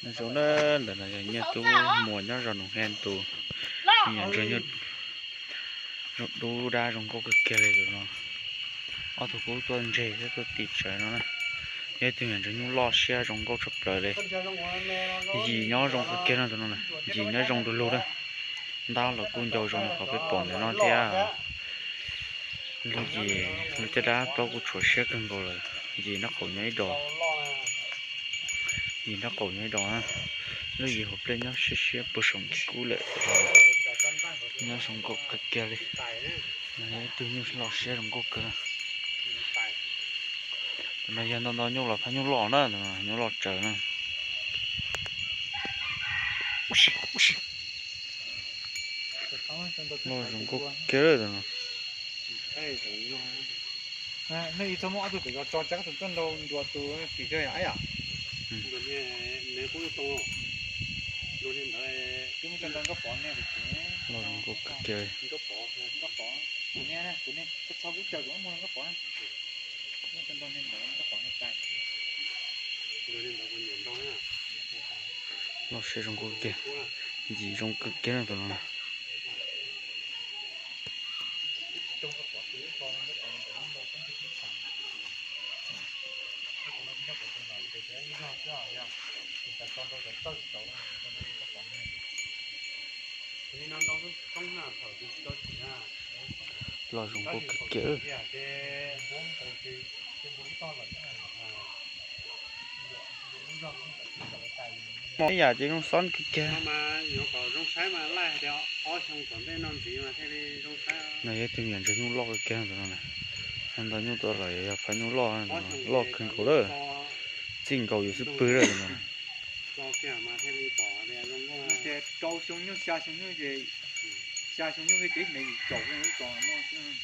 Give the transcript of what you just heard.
Zoo na, ntawm no yog Nyiaj Tub Muas nyob zos Noom He tus me nyuam ntsuag nyuj zoo dub dab zoo nkauj kawg kiag li tus no. Ob tug kuj tuaj ntseg thiab tuaj tim tsawv no na. Yog ib tug me nyuam ntsuag nyuj loj siab zoo nkauj tshaj plaws li. Yim nyob zoo kawg kiag no tus no na, yim nyob zoo du lug na. Ntab los kuj ncau zoo li qhov peb pom ntawm no thiab. Lub yim lub caj dab plaub kuj tshuav siab kawg nkaus lawm. Yim nraub qaum nyob ib do, yim nraub qaum nyob ib do na. Lub yim hauv plej nyob siab siab puag saum kub lawm. Nyob zoo nkauj kawg kiag li. Ib tug nyuj loj siab zoo nkauj kawg. Tus no yog nto nto nyuj los phab nyuj loj na, nyuj loj tsawv na. Loj zoo nkauj kiag tus no. Nej ib txhob muab ob tug pem ko tso tsab tus tuaj nrau ntua tus tim xwb yom. Twb muab tso nrau Nkauj Pov nej, Nkauj Pov, kuv nej txhob kub caw kuv muab Nkauj Pov na. Muab tso nrau nej ntawd Nkauj Pov nej cais. Loj siab zoo nkauj kiag, yim zoo kawg kiag tus no. Los zoo nkauj kawg kiag. Ib yam ces zoo xob kawg kiag. No yog ib tug me nyuam ntsuag nyuj loj kawg kiag tus no na. Nto nyuj tuaj los yog phab nyuj loj, loj kawg nkaus lawm. Txij nkaus yus xub pwg lawm tus no. Ces rau xyoo nyuj xya xyoo nyuj ces, xya xyoo nyuj thiaj tias me yim caum lub tod muaj xwb.